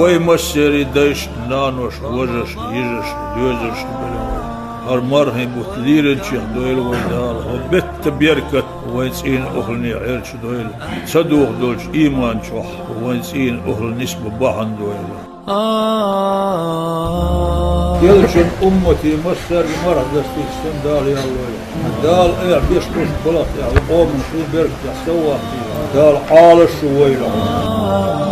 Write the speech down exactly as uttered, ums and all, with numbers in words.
Вай массерий дайшна, наношна, вежаршна, йижаршна, доьзалшна белен вай. ХӀара мархий бутт лелийначех дойла вай Дала, хӀара бетта беркат вайн цӀийнан охӀлане Ӏерча дойла. Ца дохадолча иман чохь вайн цӀийнан охӀла нисбан бахьана дойла. Элчан уммате массаьрга марха дастийта санна Дала ял лойла. Дала айхьа беш болчу балхах тӀехь, къоман шун беркатехь совгӀат дийла. Дала Ӏалаш шу войла.